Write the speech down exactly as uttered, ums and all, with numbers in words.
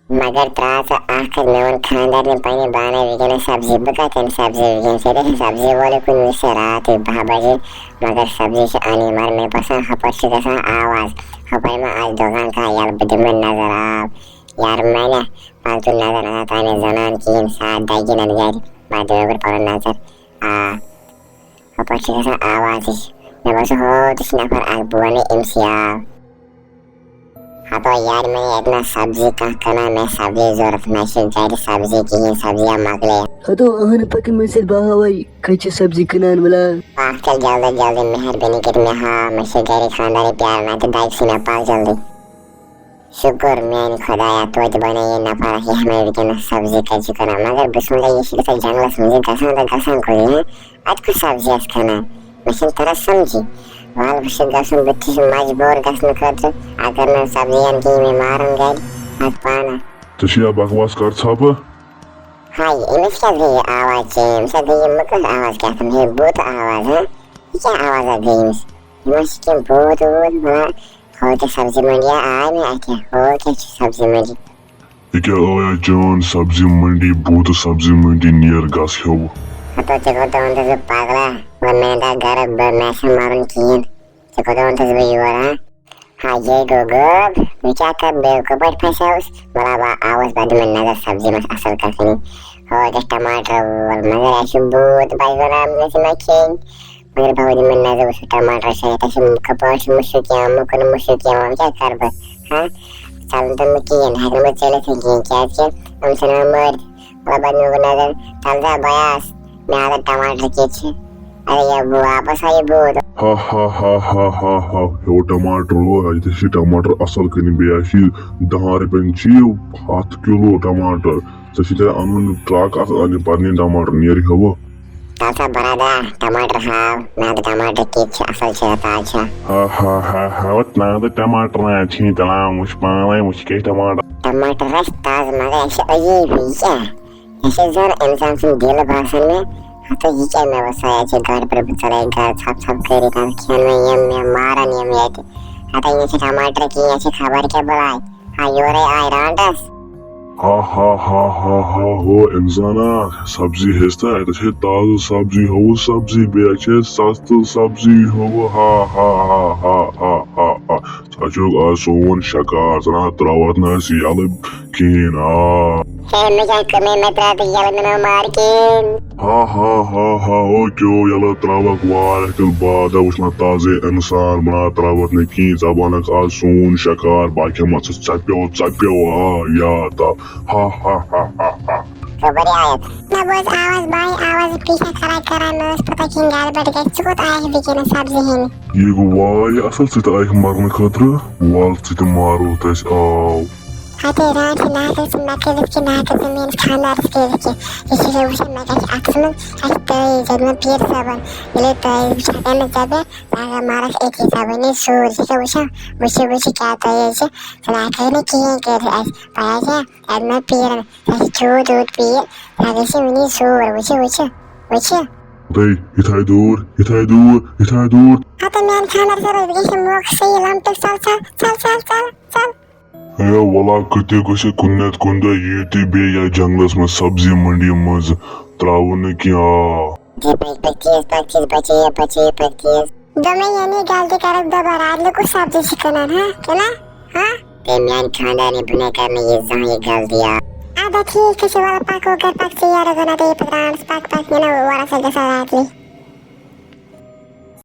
مگر ترٛاو ژٕ اکھ کتھ، مےٚ ووٚن خانٛدارنہِ پننہِ بانہٕ وٕنکیٚنس سبزی، بہٕ کتہِ انہٕ سبزی وٕنکیٚنس؟ ییٚتہِ آسہِ سبزی وٲلۍ کُنہِ وِزِ راتھٕے باہ بجے، مگر سبزی چھِ انٕنۍ۔ مگر مےٚ باسان ہُپٲرۍ چھِ گژھان آواز، ہُپٲرۍ ما آسہِ دُکان کانٛہہ یَلہٕ، بہٕ دِمہٕ نظر۔ آو یارٕ میانہ، پتہٕ دیُت نظر نظر تانۍ زنان کِہیٖنۍ، ساتھ دگہِ نتہٕ گرِ، پتہٕ دِمے بہٕ پنُن نظر۔ آ، ہُپٲرۍ چھِ گژھان آواز ہِش۔ مےٚ باسان، ہو، تہِ چھُ نفر اکھ، بہٕ وَنہٕ أمۍ سٕے آو۔ ہتو یارِ، مےٚ ییٚتہِ نہ سبزی کانٛہہ کٕنان، مےٚ سبزی ضوٚرتھ، مےٚ چھِ گرِ سبزی کِہیٖنۍ، سبزی یا مۄکلے۔ ہتو اہن پکہٕ مےٚ سۭتۍ، بہٕ ہاوے کتہِ چھِ سبزی کٕنان ولا۔ پکھ تیٚلہِ جلدی جلدی، مہربٲنی کٔرِتھ مےٚ ہاو، مےٚ چھِ گرِ خانٛدارٕے پیاران، اتہِ دگہِ سٕے مےٚ، پکھ جلدی۔ شُکُر میانہِ خۄدایا، توتہِ بنے یہِ نفر، یہِ ہمے وٕنکیٚنس سبزی کتہِ چھِ کٕنان۔ مگر بسم اللہ، یہِ چھِ گژھان جنگلس منٛز، یہِ گژھان تہٕ گژھان کوٚت یہِ؟ اتہِ کُس سبزی آسہِ کٕنان؟ مےٚ چھُنہٕ تران سمجھی۔ ول، وۄنۍ چھُ گژھُن، بہٕ تہِ چھُس مجبوٗر گژھنہٕ خٲطرٕ۔ اگر نہٕ سبزی انہٕ کِہیٖنۍ، مےٚ مارن گرِ پتہٕ پانہ۔ ژےٚ چھُیا بکواس کر ژھاپہٕ؟ ہاے، أمِس کیٛاہ گٔے یہِ آواز چینج؟ أمِس کیٛاہ گٔے یہِ مٔکٕر آواز کیٛاہ تام؟ ہے، بوٗتہٕ آواز، ہا؟ یہِ کیٛاہ آوازا گٔے أمِس؟ یِمن چھِ کینٛہہ بوٗت ووٗت، مگر ہو کیٛاہ سبزی منڈی آے مےٚ اَتھِ، ہو کیٛاہ چھِ سبزی منڈی۔ یہِ کیٛاہ ٲیا چٲنۍ سبزی منڈی، بوٗتہٕ سبزی منڈی، نیر گژھ ہیوٚو۔ ہتو ژےٚ کوٚت ووٚنتھس بہٕ پگلا، وۄنۍ مےٚ نہٕ گرٕ، بہٕ، مےٚ چھُنہٕ مَرُن کِہیٖنۍ۔ ژےٚ کوٚت ووٚنتھس بہٕ یور، ہا؟ ہا، یے گوٚو غٲب، وۄنۍ کیٛاہ کَرٕ بہٕ، کَپٲرۍ پھسیوس؟ وَلہ، بہٕ آوُس، بہٕ دِمہٕ نظر سبزی منٛز اَصٕل کَتھٕے۔ ہو، یہِ ٹماٹر وول، مگر اَسہِ چھُ بوٗت، بہٕ چھُس وَنان، مےٚ چھِ مےٚ کھیٚنۍ۔ مگر بہٕ دِمہٕ نظر، وٕچھو ٹماٹر چھا یَتھ، اَسہِ چھِ کَپٲرۍ چھُ مُشُک یِوان، مُکُن مُشُک یِوان، وۄنۍ کیٛاہ کَرٕ بہٕ؟ ہا؟ ژَلُن تہٕ نہٕ کِہیٖنۍ، ہٮ۪کہٕ نہٕ بہٕ ژٔلِتھ وۄنۍ کِہیٖنۍ، کیٛازِکہِ یِم چھِنہٕ مےٚ مٲرِتھ۔ مطلب، بہٕ دِمہٕ نظر، تَلہٕ سا بہٕ آس، مےٚ ہسا ٹماٹر کِتھ چھِ۔ اَدٕ یہِ بہٕ واپس آیہِ بوٗت۔ ہا ہا ہا ہا ہا ہا، ہیو ٹماٹر، اَتہِ چھِ ٹماٹر اَصٕل کٕنٕنۍ، بیٚیہِ آسہِ یہِ دَہَن رۄپیَن چھِ یہِ ہَتھ کِلوٗ ٹماٹر۔ ژےٚ چھِ تیٚلہِ اَنُن ٹرٛک اَتھ، اَنہِ پَتہٕ نِنۍ ٹماٹر، نیر ہیوٚو۔ تَلہٕ سا برادرا، ٹماٹر ہاو، مےٚ ہسا ٹماٹر کِتھ چھِ، اَصٕل چھِ، تازٕ چھِ۔ ہا ہا ہا ہا، وۄنۍ ترٛاو تہٕ ٹماٹر، نہ چھِی ترٛاوان، وٕچھ پانَے، وٕچھ کیٛاہ ٹماٹر۔ ٹماٹر آسہِ تازٕ، مگر یہِ چھِ عجیٖب، یہِ کیٛاہ؟ یہِ چھِ زَن اِنسان سُنٛد دِل باسان مےٚ۔ ہَتہٕ یہِ کیٛاہ مےٚ باسان، یہِ چھِ گڑبڑ، بہٕ ژَلے گَرٕ ژھَپ ژھَپ کٔرِتھ، اَدٕ کھٮ۪ن مےٚ یِم، مےٚ مارَن یِم ییٚتہِ۔ ہَتہٕ یہِ چھِ ٹماٹر کِہیٖنۍ، یہِ چھِ خبر کیٛاہ بَلاے۔ ہا، یورَے آے رانٛٹَس۔ ہا ہا ہا ہا ہا، ہو اِنسانا، سبزی ہیٚژ تہٕ اَتہِ چھِ تازٕ سبزی، ہوٚو سبزی، بیٚیہِ چھِ سَستہٕ سبزی، ہوٚو، ہا ہا ہا ہا ہا ہا ہا۔ ژٕ چھُکھ آز سون شکار، ژٕ نہ ترٛاوَتھ نہٕ اَسہِ یَلہٕ کِہیٖنۍ، آ۔ ہے، مےٚ کیٛاہ کٔمی، مےٚ ترٛاو تہٕ یَلہٕ، مےٚ نہ مار کِہیٖنۍ۔ ہا ہا ہا ہا، او کیو یَلہٕ ترٛاوَکھ واریاہ تیٚلہِ بعد، وٕچھ مےٚ تازے اِنسان، بہٕ نہ ترٛاوَتھ نہٕ کِہیٖنۍ، ژٕ بَنَکھ آز سون شکار، بہٕ کھٮ۪مَتھ ژٕ ژَپیو ژَپیو، آ، یاد آو۔ ہا ہا ہا ہا ہا۔ خبر آیت۔ نہ بوز آواز، بھائی، آواز پیچھے کھڑا کران، مےٚ ٲس پتہ کِہیٖنۍ گڑبڑ گژھِ۔ ژٕ کوٚت آیکھ وٕنکیٚنَس سبزی ہیٚنہِ؟ یہِ گوٚو واریاہ اَصٕل، ژٕ تہِ آیکھ مَرنہٕ خٲطرٕ، وَل ژٕ تہِ مارو تہٕ اَسہِ آو۔ ہتے راتھ چھِ ناکَس ژٕ مےٚ کٔرِتھ کہِ ناکَس ژٕ میٛٲنِس خانٛدارَس کٔرِتھ کہِ یہِ چھِ مےٚ وٕچھان، مےٚ کیٛاہ چھِ اَتھَس منٛز، اَسہِ تٲیٖز دیُتمُت پیٖر صٲبَن۔ ییٚلہِ تٲیٖز وٕچھان تٔمِس دَپہِ، ژٕ ہسا مارَکھ أتی، ژےٚ بَنے سوٗر، ژٕ کیٛاہ وٕچھان، وٕچھِ وٕچھِ کیٛاہ تٲیٖز چھِ، ژٕ نہ ہٮ۪کَکھ نہٕ کِہیٖنۍ کٔرِتھ اَسہِ، پَیہ چھا؟ اَتہِ ما پیٖرَن، سُہ چھِ تیوٗت تیوٗت پیٖر، سُہ گژھِ وٕنی سوٗر، وٕچھِ وٕچھِ وٕچھِ۔ تَے، یِتھَے دوٗر، یِتھَے دوٗر، یِتھَے دوٗر۔ ہَتہٕ میٛانہِ خانٛدار سۭتۍ گژھِ موقعہٕ صحیح لَمٹُک، ژَل ژَل ژَل ژَل ژَل ژَل۔ ہے وَلا کۭتیاہ گوٚژھ یہِ کُنہِ نَتہٕ کُنہِ دۄہ یہِ تہِ بیٚیہِ یَتھ جنٛگلَس منٛز سبزی منڈی منٛز ترٛاوُن نہٕ کینٛہہ، آ۔ جی پٔکۍ پٔکۍ تیز، پٔکۍ تیز، بچے، بچے، پٔکۍ تیز۔ دوٚپمَے یعنی غلطی کَرَکھ دوبارٕ، اَدٕ لُکو سبزی چھِ کٕنان، ہا؟ کٕنان؟ ہا؟ تٔمۍ میٛانہِ خانٛدارنہِ، بہٕ نَے کَرٕ نہٕ یہِ زانٛہہ یہِ غلطی، آ۔ اَدٕ ٹھیٖک چھُ، وَلہٕ پَکو گَرٕ، پَکھ ژٕ یورٕ گوٚو نَتہٕ یہِ پَتہٕ رانَس، پَکھ پَکھ، یہِ نہ اورَس گژھان راتلٕے۔